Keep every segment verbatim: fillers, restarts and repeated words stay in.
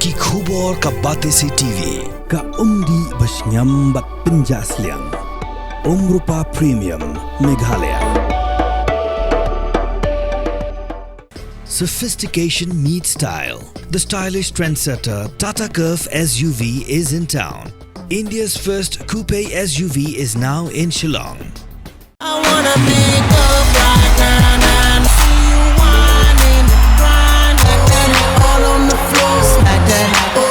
Ki khubor ka Batesi T V. Ka umdih ba shngiam bad pynjah sliang. Umrupa Premium Meghalaya. Sophistication meets style. The stylish trendsetter Tata Curvv S U V is in town. India's first coupe S U V is now in Shillong. I wanna pick up right now and see you whining, grinding, all on the floor, smack that. Oh.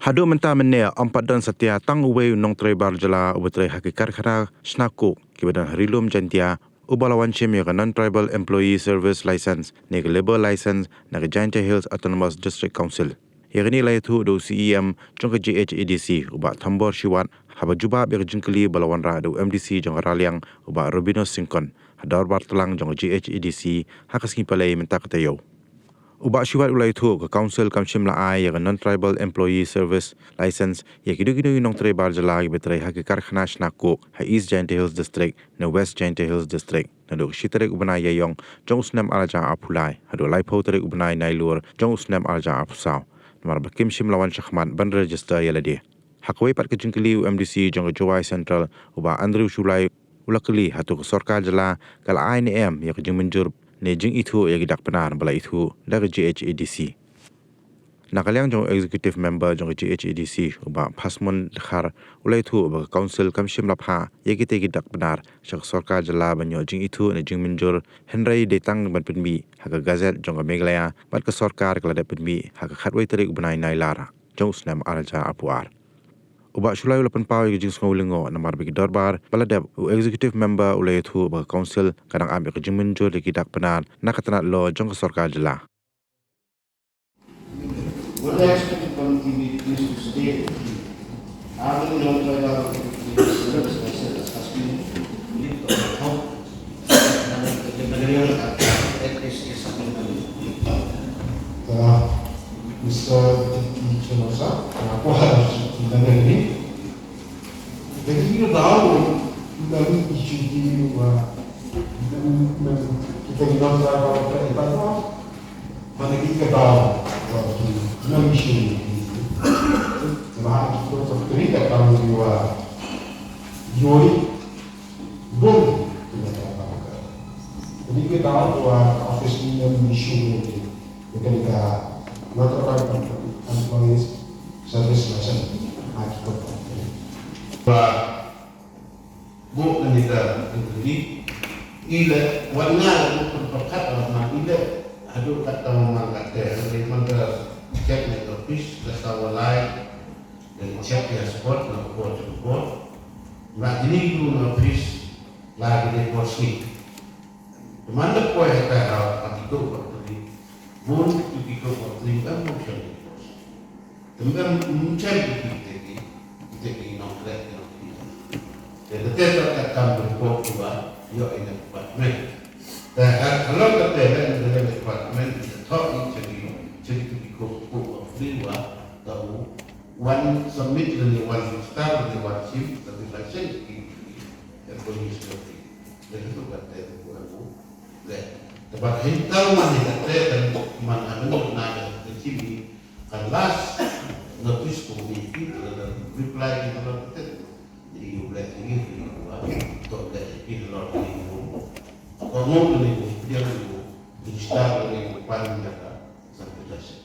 Haduh mynta mynne ym pat don satia tang uwei u nongtrei bar jylla uba trei ha ki karkhana shna coke kiba don ha Ri Lum Jaintia uba la wan shim ïa ka Non-Tribal Employee Service License ne ka Labour License na ka Jaintia Hills Autonomous District Council. Ïa kane la ïathuh da u C E M jong ka G H A D C u Bah Thombor Shiwat haba jubab ïa ka jingkylli ba la wanrah da u M D C jong ka Raliang u Bah Robino Syngkon ha dorbar tlang jong ka G H A D C ha ka sngi Palei mynta ka taïew. U Bah Shiwat u la ïathuh ka Council kam shym la ai ïa ka Non-Tribal Employee Service License ïa kino kino ki nongtrei bar jylla kiba trei ha ki karkhana shna coke ha East Jaintia Hills District ne West Jaintia Hills District naduh ka shi tarik u bnai Ïaïong jong u snem ar hajar arphew lai haduh laiphew tarik u bnai Nailur jong u snem ar hajar arphew saw. Namar ba kim shym la wan shakhmat ban register ïa lade. Ha kawei pat ka jingkylli u M D C jong ka Jowai Central u Bah Andrew Shullai u la kylli hato ka sorkar jylla ka la ai ne em ïa ka jingmynjur ne jingithuh ïa ki dak Pnar ba la ithuh da ka G H A D C. Na ka liang jong u Executive Member jong ka G H A D C u Bah Phasmon Dkhar u la ïathuh ba ka Council kam shym la phah ïa kitei ki dak Pnar sha ka sorkar jylla ban ïoh jingithuh ne jingmynjur, hynrei dei tang ban pynmih ha ka Gazette jong ka Meghalaya bad ka sorkar ka la dep pynmih ha ka khatwei tarik u bnai Nailar jong u snem ar hajar arphew ar. U Bah Shullai u la pynpaw ïa ka jingsngew lyngngoh namar ba ki dorbar ba la dep u Executive Member u la ïathuh ba ka Council ka dang ap ïa ka jingmynjur ïa ki dak Pnar na ka tnat law jong ka sorkar jylla. What I expect from T V is to stay. Having no further service myself as has been. Uh, Mister Deputy Chairman, sir, uh, ko har nangni. Jadi kita tahu, kita ni isu di, uh, kita ni, kita ni, Mana ki ka daw ba ki nang mission ki. Sema ki ko sa tri ka kam ki wa yori bun ki na ka daw. Ni ka daw wa office ni nang mission ki. Ka ni ka National Employees Service License. Ha ki ko. Ba Buk na nita interview. Ila wan nga la buk pyrkhat la man ila. Haduh kat tang man kat te. Hynrei man ka check na ka office ka sa walai. Dan check ya spot na ka por check por. Na kini tu na office la kini por sik. Teman da poi hata hau aki tu por tu di. Bun tu ki tu por tu di kan buk sik. Tymmen ym chen ïa ki, ïa ki, ïa ki nongtrei, ïa ki nongtrei. Te te te ka kam report tu ba ïoh ïa ka department. Te ha, halor ka te, ïa ka department te thoh ïa ki, ïa ki, ïa ki ko, ko, ko, free wa, ta u wan submit lane wan register lane wan sim, ta u license ki, ïa ko ni sim ki. Te tu ka te ko wan ko. Te, te ba hin tang man ïa ka te, te man ha ka na ka sim ni. Ka last notice ko ni ki, ka reply ki ka la kete. Jadi, you black ni, you wa, to black ni, lo ni, ko mo ni, dia ni, register ni, pan ni ka, sa kita sih.